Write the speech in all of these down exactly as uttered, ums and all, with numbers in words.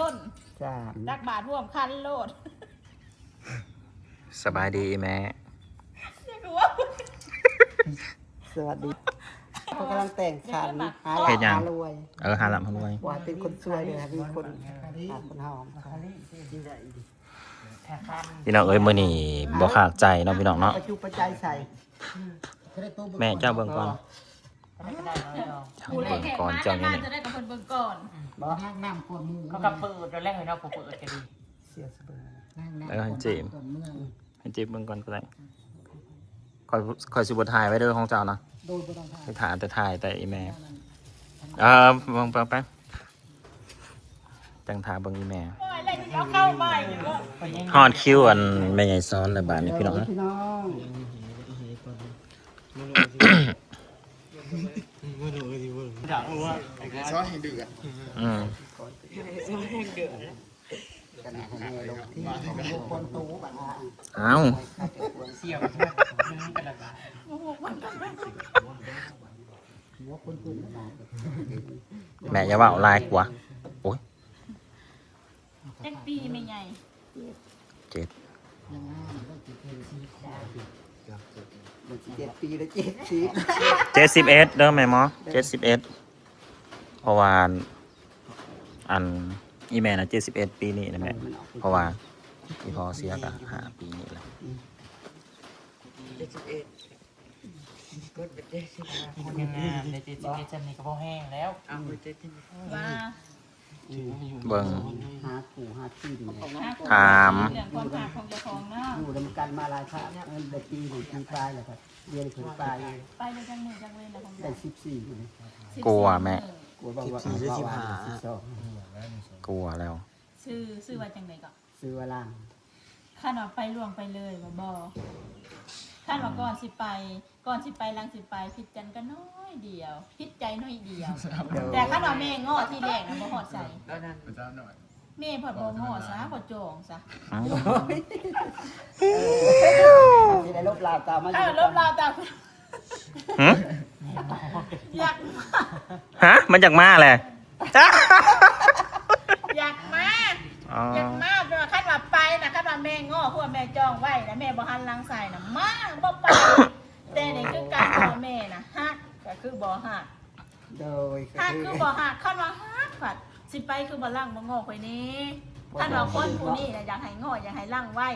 ต้น สาม ตักบาตรร่วมคันโลด สบายดีแม่ เรียกว่า สวัสดี เขากำลังแต่งขัน หา เฮ็ดหยัง หารวย เออ หาลาบหารวย ว่าเป็นคนช่วยเลยค่ะ มีคนหาคนหอม พี่น้องเอ้ย มื้อนี้บ่ขาดใจเนาะพี่น้องเนาะ ประจุประใจใส่ แม่เจ้าเบิ่งก่อน เจ้าเบิ่งก่อน เจ้าเนี่ย จะได้กับเพิ่นเบิ่งก่อน บ่ น้ำน้ำกวดหมู เขาก็เปิดแล้วแหละเนาะ ผู้เปิดก็ดี เสียสะเบิด เออ ให้เจมส์ กวดเมือง ให้เจมส์เบิ่งก่อนก็ได้ ข้อย ข้อยสิบ่ถ่ายไว้เด้อของเจ้านะ โดยบ่ต้องถ่าย ไปถ่ายแต่ถ่ายแต่อีแม่ เออ เบิ่งไป ไป จังถ่าเบิ่งอีแม่ ฮอดคิวอันแม่ใหญ่ซ้อนแล้วบาดนี้พี่น้อง พี่น้อง ซอยให้เดือด อืม กันเอาของแม่ลงที่ของลูกคนโตบัดนี้ อ้าว เสี่ยว หัวคนโตบัดนี้ แม่อย่าเว้าหลายกว่า โอ้ย จักปีแม่ใหญ่ เจ็ด มันสิเจ็ดปีแล้ว เจ็ดสิบ เจ็ดสิบเอ็ดเด้อแม่หมอ เจ็ดสิบเอ็ด เพราะว่า อัน อีแม่น่ะ เจ็ดสิบเอ็ด ปีนี้นะแม่ เพราะว่าอีพ่อเสียก็ห้าปีนี้แหละ เจ็ดสิบเอ็ด กดไปเจ็ดสิบห้า คนยังงามเลย เจ็ดสิบเอ็ด ชั้นนี้ก็พอแห้งแล้ว เอาไปเจ็ดสิบห้า ว่า เบิ่ง หาคู่หาที่ดีเลย หาคู่ ถาม เรื่องความรักของเจ้าของเนาะ อยู่นำกันมาหลายครั้ง มันได้ปีหนึ่งปีปลายแล้วครับ เรียนเพิ่นปลาย ไปเลยจังมือจังเวรนะของ ได้ เจ้า สิบสี่อยู่นี่ กลัวแม่ กลัวบอกว่า สิบสี่ สิบห้า สิบสอง กลัวแล้ว ชื่อ ชื่อว่าจังได๋ก็ ชื่อว่าล่าง คันว่าไปล่วงไปเลยบ่ บ่ คันว่าก่อนสิไป ก่อนสิไปหลังสิไป ผิดกันก็น้อยเดียว ผิดใจน้อยเดียว แต่คันว่าแม่ง้อทีแรกน่ะบ่ฮอดไส แล้วนั่น แม่ผัดบ่ง้อซะ บ่จองซะ อ้าว เออ สิได้ลบลาวตามมา เออ ลบลาวตาม หึ อยากมา ฮะ มันอยากมาแหละ อยากมา อ๋อ อยากมา แต่ว่าคันว่าไปนะ คันว่าแม่ง้อ พวกแม่จองไว้นะ แม่บ่หันหลังใส่นะ มา บ่ไป แต่นี่คือการพ่อแม่นะ ฮักก็คือบ่ฮัก โดย ฮักคือบ่ฮัก คันว่าฮักผัด สิไปคือบ่ลังบ่ง้อข่อยแน่ คันว่าคนผู้นี้นะ อยากให้ง้อ อยากให้ลังไว้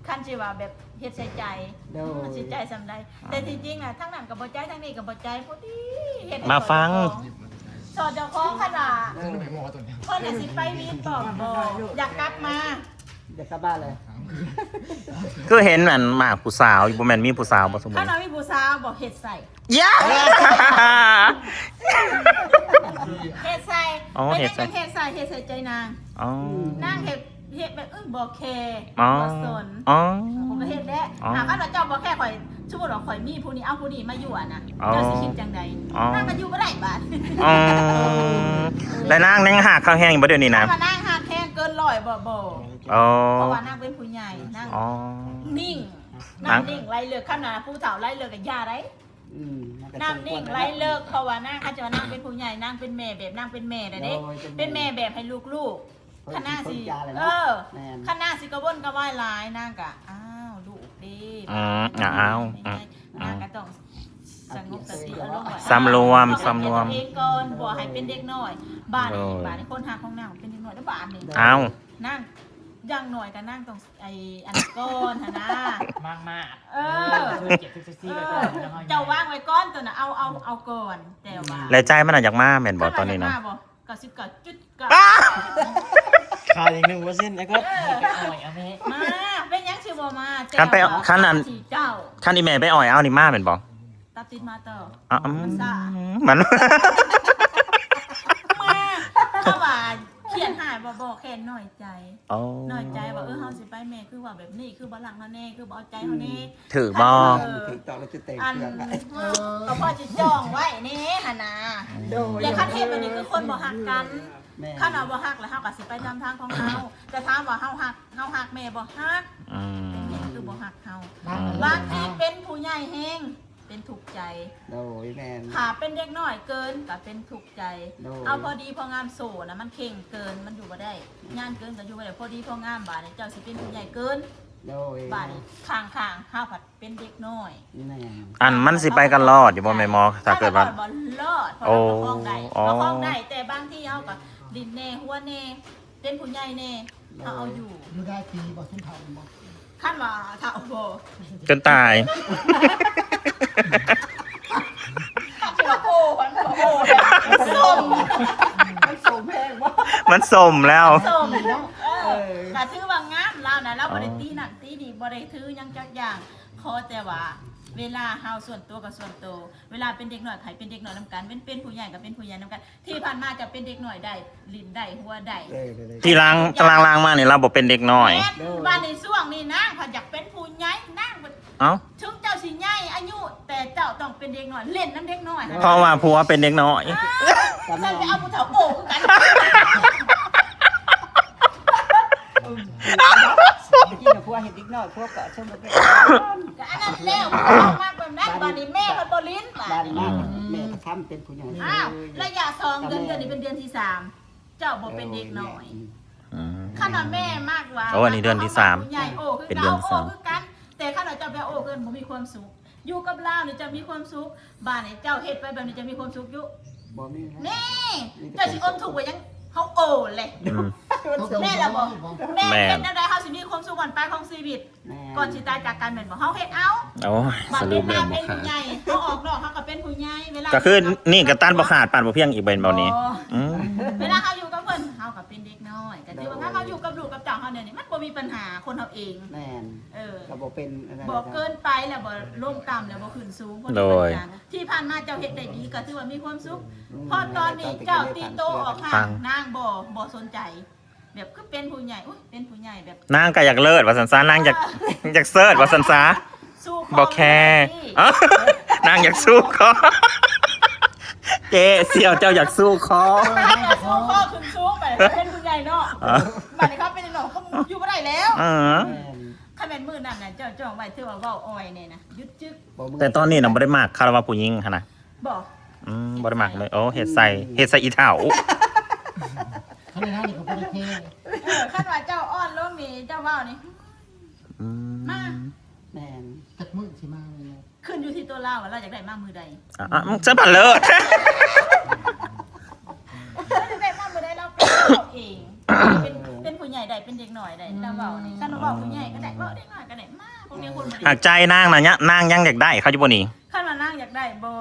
คันสิว่าแบบเฮ็ดใส่ใจ โดย มันสิใจส่ำใด แต่ที่จริงน่ะ ทั้งนั้นก็บ่ใจ ทั้งนี้ก็บ่ใจ พอดีเฮ็ดให้ มาฟัง สอดเจ้าของ สอดเจ้าของ คันว่า เพิ่นน่ะสิไปมีต่อบ่ อยากกลับมา อยากกลับบ้านเลย คือเห็นอันหมากผู้สาวอยู่ บ่แม่นมีผู้สาวบ่สมมุติ คันว่ามีผู้สาวบ่เฮ็ดใส่ ยะ เฮ็ดใส่ อ๋อ เป็น เฮ็ดใส่ จังเฮ็ดใส่ เฮ็ดใส่ใจนาง อ๋อ นางเฮ็ด เฮ็ดแบบ เออ บ่แคร์ อ๋อ บ่สน อ๋อ ผมก็เฮ็ดแหละ อ๋อ หากว่าเจ้าบ่แคร์ข่อย สมมุติว่าข่อยมีผู้นี้ เอาผู้นี้มาอยู่อะนะ อ๋อ เจ้าสิคิดจังใด อ๋อ นางก็อยู่บ่ได้บาด อ๋อ แล้วนางยังฮักเขาแฮงอยู่บ่เดี๋ยวนี้นะ ถ้าว่านางฮักแฮงเกินร้อยบ่ บ่ อ๋อ เพราะว่านางเป็นผู้ใหญ่ นาง อ๋อ นิ่ง นาง นางนิ่งไร้เลิก คันว่าผู้เฒ่าไร้เลิกก็อย่าได้ อืม นางก็ นางนิ่งไร้เลิก เพราะว่านาง เขาจะว่านางเป็นผู้ใหญ่ นางเป็นแม่แบบ นางเป็นแม่น่ะเด้ โดย เป็นแม่ เป็นแม่แบบให้ลูกๆ เพิ่น คันนางสิ สิเพิ่นจาเลยเนาะ เออ แม่น คันนางสิกระวนกระวายหลาย นางก็ อ้าว ลูกเด้ อืม อ้าว แม่ใหญ่ อืม นางก็ต้องสงบสติอารมณ์ไว้ สำรวม สำรวม เอาใจตัวเองก่อน บ่ให้เป็นเด็กน้อย บาดนี้ โดย บาดนี้คนฮักของนางเป็นเด็กน้อยแล้วบาดนี้ อ้าว นาง อย่างน้อยก็นางต้อง ไอ้อันก่อนหั่นนะ มากๆ เออ เออ เจ็ดสิบสี่ เออ ไปก่อน เจ้าวางไว้ก่อนตัวน่ะ เอา เอา เอาก่อน แต่ว่า และใจมันน่ะอยากมาแม่นบ่ตอนนี้นะ คันว่าอยากมาบ่ เก้าสิบเก้าจุดเก้า อ้า ขาดอีก หนึ่งเปอร์เซ็นต์ ไอ้ก๊อฟ เออ ไปอ่อยเอาแม่ มา เป็นหยังสิบ่มา คันไป แต่ว่า คันนั้น สิเจ้า คันอีแม่ไปอ่อยเอานี่มาแม่นบ่ ตัดติดมาต่อ อ่ะ อืม มันซ่า มัน มา เพราะว่าเขียนหายบ่ บ่แค่น้อยใจ อ๋อ น้อยใจว่า เออ เฮาสิไปแม่ คือว่าแบบนี้ คือบ่รักเฮาแน่ คือบ่เอาใจเฮาแน่ ถืกบ่ เออ ถืกต้องแล้วจะแต่ง อัน เครื่องอะ เออ ก็พอสิจองไว้แน่หั่นนะ โดย อย่าคันเฮ็ดแบบนี้คือคนบ่ฮักกัน แม่ คันว่าบ่ฮักแล้วเฮาก็สิไปตามทางของเฮา แต่ถามว่าเฮาฮัก เฮาฮักแม่บ่ฮัก อืม เป็นหยังคือบ่ฮักเฮา อืม บางทีเป็นผู้ใหญ่แฮง เป็นทุกข์ใจ โดยแม่น ถ้าเป็นเด็กน้อยเกินก็เป็นทุกข์ใจ โดย เอาพอดีพองาม โซ่นะมันเข่งเกิน มันอยู่บ่ได้ ย่านเกินก็อยู่บ่ได้ พอดีพองาม บาดนี้เจ้าสิเป็นผู้ใหญ่เกิน โดย บาดนี้ข้างๆเฮาผัดเป็นเด็กน้อย แม่น อันมันสิไปกันรอดอยู่บ่แม่หมอ ถ้าเกิดว่า ถ้าบ่รอด เพราะ โอ้ เราประคองได้ อ๋อ ประคองได้ แต่บางทีเฮาก็ดิ้นแน่หัวแน่ เป็นผู้ใหญ่แน่ เฮาเอาอยู่ อยู่ได้ปีบ่ ซุมเฒ่าบ่ คันว่าเฒ่าบ่ จนตาย คันสิว่าโอ้ มันบ่โอ้ มันสม มันสมแฮงบ่ มันสมแล้ว สม เนาะ เออ เออ ก็ถือว่างามแล้วนะ เราบ่ได้ อ๋อ ตีนั่นตีนี่ บ่ได้ถือหยังจักอย่าง ขอแต่ว่าเวลาเฮาส่วนตัวกับส่วนตัว เวลาเป็นเด็กน้อยไผเป็นเด็กน้อยนำกัน เป็น เป็นผู้ใหญ่ก็เป็นผู้ใหญ่นำกัน ที่ผ่านมาจะเป็นเด็กน้อยได้ ลิ้นได้ หัวได้ เออ ได้ ได้ ที่ล้าง ล้างๆมานี่เราบ่เป็นเด็กน้อย แม่น บ้านในช่วงนี้นางผัดอยากเป็นผู้ใหญ่ นาง เอ้า ถึงเจ้าสิใหญ่อายุ แต่เจ้าต้องเป็นเด็กน้อย เล่นนำเด็กน้อย เพราะว่าผัวเป็นเด็กน้อย อ้าว ฉันไปเอาผู้เฒ่าโอ้คือกัน เมื่อกี้น่ะผัวเฮ็ดเด็กน้อย ผัวก็ชมว่าเป็น ก็อันนั้นแล้ว ผัวมากแบบนั้น บ้านนี้แม่เพิ่นบ่ลิ้น บ้านนี้ อืม แม่ก็ทำเป็นผู้ใหญ่ อ้าว เลย ระยะสองเดือน เดือนนี้เป็นเดือนที่สาม เจ้าบ่เป็นเด็กน้อย อืม อืม คันว่าแม่มากว่า โอ้ อันนี้เดือนที่สาม ผู้ใหญ่โอ้คือ เป็นเดือนที่สาม เก่า โอ้คือกัน แต่คันว่าเจ้าไปโอ้คือบ่มีความสุข อยู่กับลาวนี่จะมีความสุข บ้านนี่เจ้าเฮ็ดไปแบบนี้จะมีความสุขอยู่ บ่มีนะ นี่ มีแต่ เจ้าสิอมทุกข์ไว้ยัง เฮาโอ้แหละ อืม แม่นล่ะบ่ แม่ แม่ เฮ็ดแนวใดเฮาสิมีความสุขบั้นปลายของชีวิต แม่น ก่อนสิตายจากกันแม่นบ่ เฮาเฮ็ดเอา โอ้ย บัด สรุปแล้ว เป็นผู้ใหญ่ เฮาออกนอกเฮาก็เป็นผู้ใหญ่ เวลา ก็คือนี่ก็ตันบ่ขาดปานบ่เพียงอีกแม่นบ่นี่ บ่ อืม เวลาเฮาอยู่กับเพิ่น เฮาก็เป็นเด็กน้อย ก็ถือว่า โดย ถ้าเฮาอยู่กับลูกกับเต้าเฮาเนี่ยนี่ มันบ่มีปัญหาคนเฮาเอง แม่น เออ ก็บ่เป็นอันนั้น บ่เกินไปแล้วบ่ลงต่ำแล้วบ่ขึ้นสูง โดย ที่ผ่านมาเจ้าเฮ็ดได้ดีก็ถือว่ามีความสุข อืม เพราะตอนนี้เจ้าตีโตออกห่าง นางบ่ บ่สนใจ แบบคือเป็นผู้ใหญ่ อุ๊ย เป็นผู้ใหญ่แบบ นางก็อยากเลิศว่าซั่นซะ นางอยาก เออ อยากเสิร์ชว่าซั่นซะ สู้คอ บ่แคร์ ไม่ได้ เอ้า นางอยากสู้คอ เจ๊เสี่ยวเจ้าอยากสู้คอ สู้คอขึ้นสูงไป เป็นผู้ใหญ่เนาะ เออ บัดนี้เขาเป็นน้องเขาอยู่บ่ได้แล้ว เออ แม่น คันแม่นมื้อนั้นน่ะ เจ้าจ้องไว้ถือว่าเว้าอ่อยแน่นะ หยุดจึก บ่มื้อ แต่ตอนนี้น่ะบ่ได้มักคารวะผู้หญิงหั่นนะ บ่ อืม บ่ได้มักเลย โอ้ เฮ็ดใส่ อืม เฮ็ดใส่อีเฒ่า คันได้นี่ก็บ่ได้แคร์ เออ คันว่าเจ้าอ่อนลงนี่ เจ้าเว้านี่ อืม มา แม่น จักมื้อสิมาเลย ขึ้นอยู่ที่ตัวลาวว่าลาวอยากได้มามื้อใด อ่ะ อ่ะ มึงจะบันเลิศ ลาวอยากได้มามื้อใดลาวเป็นเจ้าเอง เป็น เป็นผู้ใหญ่ได้ เป็นเด็กน้อยได้ ลาวเว้านี่ คันว่าเว้าผู้ใหญ่ก็ได้ เว้าเด็กน้อยก็ได้ มา พวกนี้คนบ่ได้ หากใจนางน่ะเนี่ย นางยังอยากได้เขาอยู่บ่นี่ คันว่านางอยากได้บ่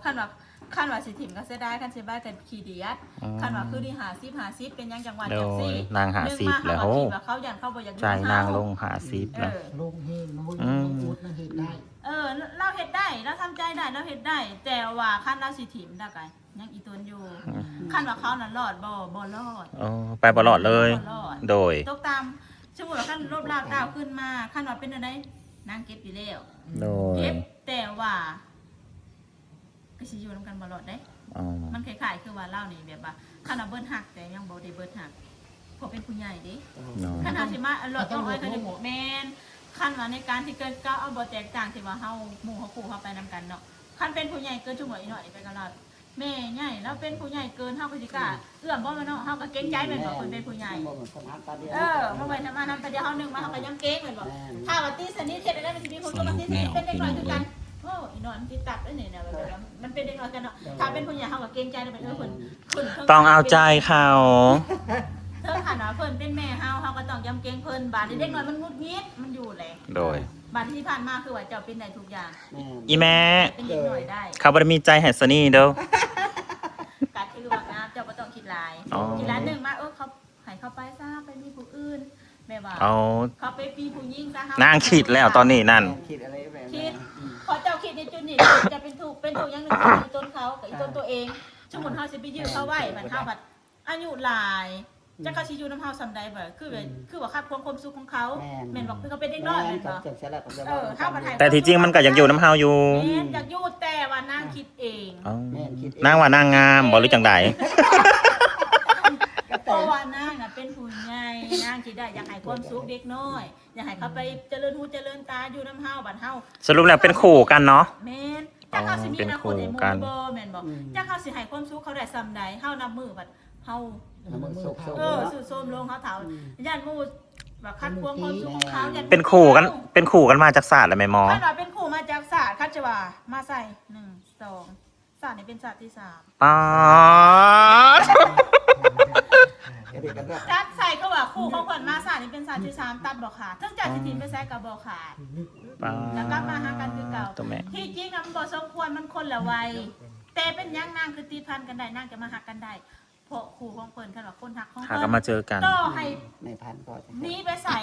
คันว่า คันว่าสิถิ่มก็เสียดาย คันสิบ้าก็ขี้เดียด อืม คันว่าคือดี ห้าสิบ ห้าสิบ เป็นหยังจังหวะ โดย จังซี่ นาง ห้าสิบ หนึ่งมา แล้ว เขาก็คิดว่าเขาย่านเขาบ่อยากอยู่ ใจนางลง ห้าสิบ เฮา แล้ว เออ ลงแฮงนะเว้ย อืม ลงอุดนะเฮ็ดได้ เออ ลาวเฮ็ดได้ ลาวทำใจได้ ลาวเฮ็ดได้ แต่ว่าคันลาวสิถิ่มได้ก็ยังอีตนอยู่ อืม คันว่าเขาน่ะรอดบ่ บ่รอด เออ ไปบ่รอดเลย บ่รอด โดย ตกต่ำ สมมุติว่าคันลบลาวตาวขึ้นมา คันว่าเป็นจั่งใด นางเก็บอยู่แล้ว โดย เก็บ แต่ว่า ก็สิอยู่นำกันบ่รอดเด้ อ๋อ มันคล้ายๆ คือว่าลาวนี่แบบว่า คันว่าเบิดฮักแต่ยังบ่ได้เบิดฮัก เพราะเป็นผู้ใหญ่เด้ เนาะ คันเฮาสิมาหลอดต้องอ้อยกันอยู่ แม่น คันว่าในการที่เกิดก้าวเอาบ่แตกต่างที่ว่าเฮา หมู่เฮาคู่เฮาไปนำกันเนาะ คันเป็นผู้ใหญ่เกิน สมมุติอีน้อยนี่ไปกับลาว แม่ใหญ่ ลาวเป็นผู้ใหญ่เกิน เฮาก็สิกล้า เอื้อมบ่แม่นเนาะ เฮาก็เกรงใจแม่นบ่ เพิ่นเป็นผู้ใหญ่ บ่เหมือนคนฮักตาเดียว เออ บ่แม่นมาทำตาเดียวเฮานึงมาเฮาก็ยังเกรงแม่นบ่ แม่น ถ้าว่าตีสนิทเฮ็ดได้มันสิมีความสุข มันสิเป็นเด็กน้อยคือกัน โอ้ อีน้อยมันสิตัดอันนี้นะ แบบว่ามันเป็นเด็กน้อยกันเนาะ เออ ถ้าเป็นผู้ใหญ่เฮาก็เกรงใจแล้วเป็น เออ เพิ่น เพิ่น ต้องเอาใจเขา เทิงคันว่าเพิ่นเป็นแม่เฮา เฮาก็ต้องยำเกรงเพิ่น บาดนี้เด็กน้อยมันหงุดหงิด มันอยู่แหละ โดย บาดที่ผ่านมาคือว่าเจ้าเป็นได้ทุกอย่าง แม่น อีแม่ เป็นเด็กน้อยได้ เขาบ่ได้มีใจให้สนี่เด้อ ก็ถือว่างาม เจ้าบ่ต้องคิดหลาย อ๋อ คิดหลายหนึ่งมา เออ เขา ให้เขาไปซะ ไปมีผู้อื่น แบบว่า เอา เขาไปมีผู้หญิงซะ เฮา นางคิดแล้วตอนนี้นั่น คิดอะไรแบบนั้น คิด อืม พอเจ้าคิดในจุดนี้ จะเป็นทุกข์ เป็นทุกข์อย่างหนึ่ง คืออีตนเขากับอีตนตัวเอง สมมุติเฮาสิไปยื้อเขาไว้ บัดเฮาบัดอายุหลาย จักเขาสิอยู่นำเฮาส่ำใดบ่ คือแบบ อืม คือว่าขัดขวางความสุขของเขา แม่น แม่นบ่ คือเขาเป็นเด็กน้อย แม่น แม่นบ่ เขาจังซั่นแหละ เขาจะ เออ ว่า เฮาบัดให้ แต่ที่จริงมันก็อยากอยู่นำเฮาอยู่ แม่น อยากอยู่ แต่ว่านางคิดเอง เอ้า แม่น คิดเอง นางว่านางงามบ่หรือจังใด เพราะว่านางน่ะเป็นผู้ใหญ่ นางคิดได้อยากให้ความสุขเด็กน้อย อยากให้เขาไปเจริญหูเจริญตาอยู่นำเฮา บัดเฮา สรุปแล้วเป็นคู่กันเนาะ แม่น จักเฮาสิมีอนาคตให้หมู่ เป็นคู่กัน หรือบ่แม่นบ่ อืม จักเฮาสิให้ความสุขเขาได้ส่ำใด เฮานับมื้อบัดเฮา แล้วมันโศกโศก เออสุดโทรมลงเฮาเฒ่า อืม ย่านหมู่แบบขัดขวางความสุขของเขาย่าน เป็นคู่กัน เป็นคู่กันมาจากศาสตร์แล้วแม่หมอ คันว่าเป็นคู่มาจากศาสตร์คันจะว่ามาใส่หนึ่งสองศาสตร์นี่เป็นศาสตร์ที่สาม ป๊าด กระเด็กกันด้วย จัดใส่เขาว่าคู่ของเพิ่นมาศาสตร์นี่เป็นศาสตร์ที่สามตัดบ่ขาดถึงจะสิถิ่มไปใส่ก็บ่ขาด ป๊าด แล้วกลับมาหากันคือเก่า ตัวแม่ ที่จริงนะมันบ่สมควรมันคนละวัยแต่เป็นหยังนางคือติดพันกันได้นางจะมาฮักกันได้ เพราะคู่ของเพิ่นคันว่าคนฮักของ หา เพิ่น กันมาเจอกัน ต่อให้ ในพันก็จะ หนีไปใส่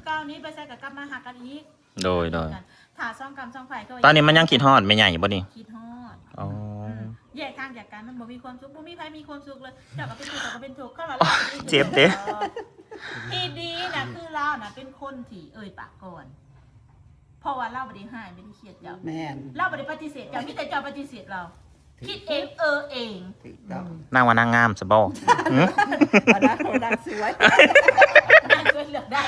เก่าหนีไปใส่ก็กลับมาฮักกันอีก โดยโดย ถ้าสองกรรมสองไผเขา ตอนนี้มันยังคิดฮอดแม่ใหญ่อยู่บ่นี่ คิดฮอด อ๋อ อืมแยกทางจากกันมันบ่มีความสุขบ่มีไผมีความสุขเลยเจ้าก็เป็นทุกข์เขาก็เป็นทุกข์เขาว่าเรา เจ็บเด้ ที่ดีนะคือเรานะเป็นคนที่เอ่ยปากก่อน เพราะว่าเราบ่ได้หายบ่ได้เครียดเจ้า แม่น เราบ่ได้ปฏิเสธเจ้ามีแต่เจ้าปฏิเสธเรา คิดเองเออเอง ถูกต้อง นางว่านางงามสะบอ มาดักมาดักสวย นางช่วยเลือกได้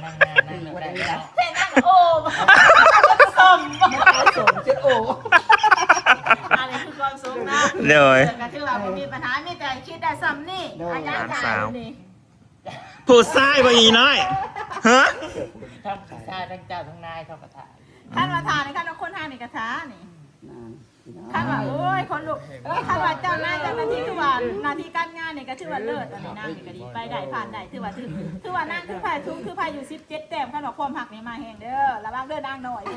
นั่งงานนั่งได้แล้ว แต่นางโอ้สม มาเอาสมเจ้าโอ้ อันนี้คือความสุขนะ โดย ก็ถือว่าบ่มีปัญหามีแต่คิดได้ซ้ำนี่ โดย อาจารย์ หลานสาว ถามนี่ ผู้ชายบ่อีน้อยฮะ ทั้งผู้ชายทั้งเจ้าทั้งนายเขาก็ถ่าย ท่านมาทานในท่านคนห้างนี่กระทานี่ นางพี่น้อง ท่านว่าโอ้ยคนลุกท่านว่าเจ้านายเจ้าหน้าที่คือว่าหน้าที่การงานนี่ก็ถือว่าเลิศอันนี้นางนี่ก็ดีไปได้ผ่านได้ถือว่าถือถือว่านางคือไผสูงคือไผอยู่สิบเจ็ดแต้มท่านว่าความหักนี่มาแฮงเด้อระวังเด้อนางน้อยเด้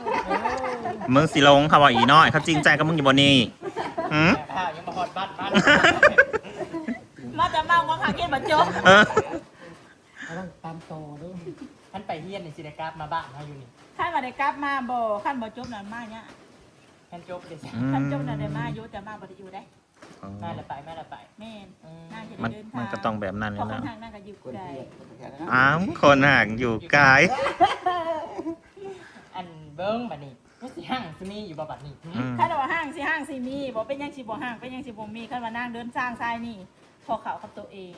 อ มึงสิลงเขาว่าอีน้อย เขาจริงใจกับมึงอยู่บ่นี่หืม ข้าวยังมาฮอดบ้านบ้าน มาแต่เมาความหักเฮ็ดบ่จบ เออ เขาต้องตามโตด้วยท่านไปเฮียนในสิได้กลับมาบ้านเขาอยู่นี่ ท่านว่าได้กลับมาบ่ท่านบ่จบนั่นมาเนี่ย ท่านจบเลย อืม ท่านจบนั่นได้มาอยู่แต่มาบ่ได้อยู่ได้ อ๋อ มาละไปมาละไป แม่น อืม นางจะ มัน เดิน มัน ทาง ก็ต้องแบบนั้น ค นี่ น แหละ เพื่อน นางก็อยู่ คน ไกล เพื่อนคนเพื่อนนะ อ้าวคนห่างอยู่ไกล อันเบิ้งบัดนี้มันสิห่างสิมีอยู่บ่บัดนี้ อืม คันว่าห้างสิห้างสิมีบ่เป็นหยังสิบ่ห้างเป็นหยังสิบ่มีคันว่านางเดินทางสายนี่พอเข้ากับตัวเอง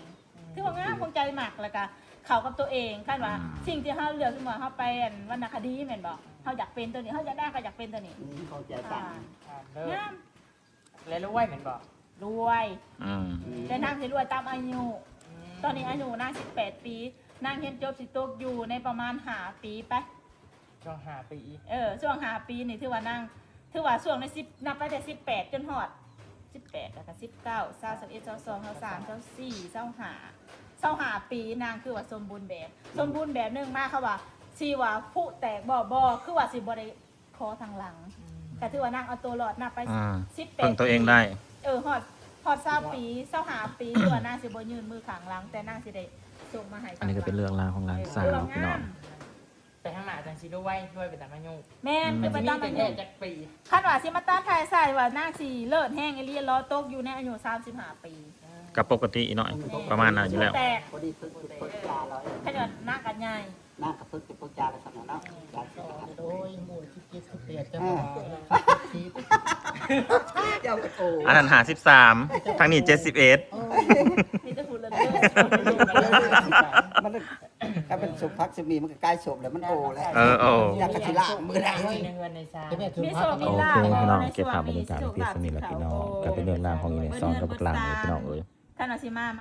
ถือว่างามคงใจมักแล้วก็เข้ากับตัวเองคันว่า อืม สิ่งที่เฮาเลือกสมมุติว่าเฮาไปอันวรรณคดีแม่นบ่เฮาอยากเป็นตัวนี้เฮาอยากได้ก็อยากเป็นตัวนี้ อืมของใจต่าง อ่า อ่าเลิศ งาม และรวยเหมือนบ่ รวย อืม แต่นางสิรวยตามอายุ ตอนนี้อายุนางสิบแปดปี นางเรียนจบสิตกอยู่ในประมาณห้าปีไป ช่วงห้าปี เออช่วงห้าปีนี่ถือว่านางถือว่าช่วงในสิบนับตั้งแต่สิบแปดจนฮอดสิบแปดแล้วก็สิบเก้าซาวสิบเอ็ดซาวสองซาวสามซาวสี่ซาวห้าซาวห้าปีนางคือว่าสมบูรณ์แบบ สมบูรณ์แบบหนึ่งมาเขาว่าสิว่าผู้แตกบ่บ่คือว่าสิบ่ได้คอทางหลังก็ถือว่านางเอาตัวรอดนับไป อ่า สิบแปด เพิ่งตัวเองได้ เออฮอดฮอดซาวปีซาวห้าปีถือว่านางสิบ่ยื่นมือข้างหลัง แต่นางสิได้ส่งมาให้ อันนี้ก็เป็นเรื่องราวของหลานสาวพี่น้อง ไปทางหน้าจังสิรวยรวยไปตามอายุ แม่น มัน ไป จะมี ตาม แต่ อา แท้ ยุ จักปี คันว่าสิมาตัดทายใส่ว่านางสิเลิศแห้งอีหลีรอตกอยู่ในอายุสามสิบห้าปี กับปกติอีกหน่อย ประมาณนั้นอยู่แล้ว แตก พอดีเพิ่งเพิ่งปรึกษาเราเอง ขนาดนางกันใหญ่ นางกับเพิ่งจะปรึกษากันสำหรับเนาะการสุขภาพ โอ้ยหมู่สิบเจ็ดสิบแปดจะ อ่า มา เจ้าก็โอ้ อันนั้นห้าสิบสามทางนี้เจ็ดสิบเอ็ด มีแต่ผู้เลิศเลิศ มันถ้าเป็นสมพักสมีมันก็ใกล้สมแล้วมันโอ้แล้ว เออโอ้ อยากกระสิละมือไหน ในเงินในซา จะแม่ถือ มี ว่า โชคมีลาภ โอเคพี่น้อง ใน เก็บภาพบรรยากาศ ช่ว เพียงเท่านี้แหละพี่น้อง ก็เป็นเรื่องราวของอีเมซอนกับบักหลานเลยพี่น้องเอ้ย คันว่าสิมา